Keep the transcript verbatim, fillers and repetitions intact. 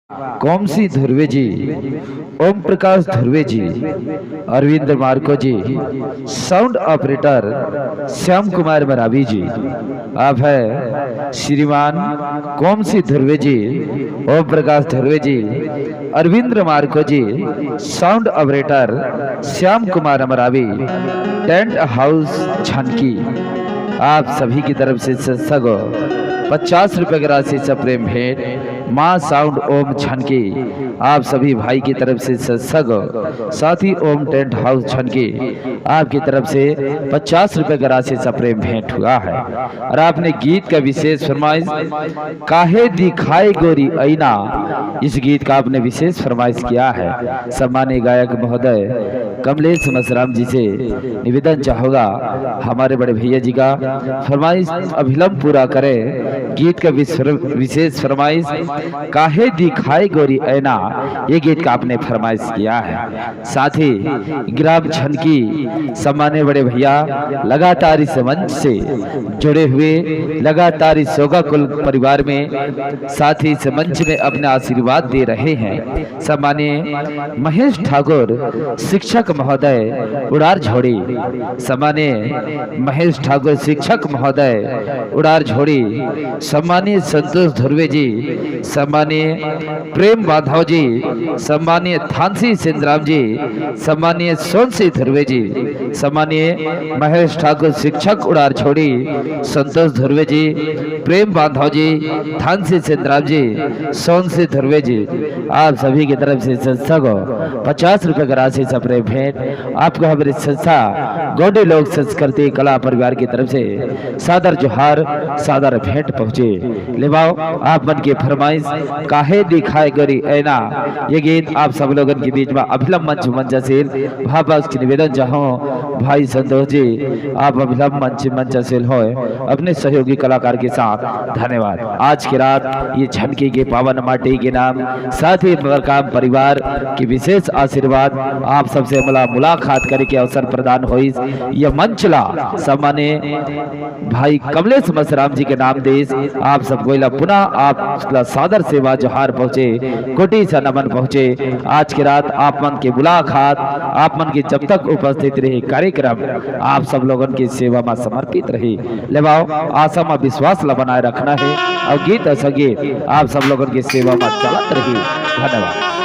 कोमसी धुर्वे जी, ओम प्रकाश धुर्वे जी, Arvind Marco जी, sound operator Shyam Kumar Maravi जी। आप है श्रीमान कोमसी धुर्वे जी, ओम प्रकाश धुर्वे जी, अरविंद मार्को जी, sound operator Shyam Kumar Maravi, tent house Chhanki. आप सभी की तरफ से संस्था को पचास रुपए की राशि से प्रेम भेंट, माँ साउंड ओम छनकी। आप सभी भाई की तरफ से संस्था को, साथ ही ओम टेंट हाउस छनकी, आपकी तरफ से पचास रुपए की राशि से प्रेम भेंट हुआ है। और आपने गीत का विशेष फरमाइश, काहे दिखाए गोरी ऐना, इस गीत का आपने विशेष फरमाइश किया है। सम्मानीय गायक महोदय कमलेश मसराम जी से निवेदन चाहूँगा, हमारे बड़े भैया जी का फरमाइश अभिलंब पूरा करें। गीत का विस-, विशेष फरमाइश, काहे दिखाए गोरी ऐना, ये गीत का आपने फरमाइश किया है। साथ ही ग्राम छनकी, सम्मानीय बड़े भैया, लगातार इस मंच से जुड़े हुए, लगातार इस सोगा कुल परिवार में, साथ ही इस मंच में अपने आशीर्वाद दे रहे हैं। सम्मानीय महेश ठाकुर शिक्षक महोदय उड़ार झोड़ी, सम्मानीय महेश ठाकुर शिक्षक महोदय उड़ार झोड़ी, सम्मानीय संतोष धुर्वे जी, सम्मानीय प्रेम बांधव जी, सम्मानीय थानसी सेंद्राम जी, सम्मानीय सोनसी धुर्वे जी, सम्मानीय महेश ठाकुर शिक्षक उड़ार झोड़ी, संतोष धुर्वे जी, प्रेम बांधव जी, थानसी सेंद्राम जी, सोनसी धुर्वे जी, आप सभी की तरफ से संस्था को पचास रुपए की राशि से प्रेम भेंट। आपको हमारी संस्था गोंडी लोक संस्कृति कला परिवार की तरफ से सादर जोहार, सादर भेंट पहुँचे। लेवाओ, आप मन के फरमाइश, काहे दिखाए गोरी ऐना, ये गीत आप सब लोगन के बीच में अभिलंब मंच मंचासीन भावभक्त निवेदन चाहूँ, भाई संतोष जी, आप अभिलंब मंच मंचासीन होय, अपने सहयोगी कलाकार के साथ। धन्यवाद। आज की रात ये छनकी के पावन माटी के नाम, साथ ही मरकाम परिवार के विशेष आशीर्वाद, आप सबसे मुला-, मुलाकात करे के अवसर प्रदान होइस। ये मंच ला सम्मानीय भाई कमलेश मसराम जी के नाम देस। आप सब कोई ला पुनः आप ला सादर सेवा जोहार पहुँचे, कोटि से नमन पहुँचे। आज की रात आप मन के मुलाकात, आप मन के जब तक उपस्थित रहे कार्यक्रम, आप सब लोगन के सेवा में समर्पित रही। लेवाओ, आशा में विश्वास ला बनाए रखना है और गीत और संगीत आप सब लोगन के सेवा में चलत रही। धन्यवाद।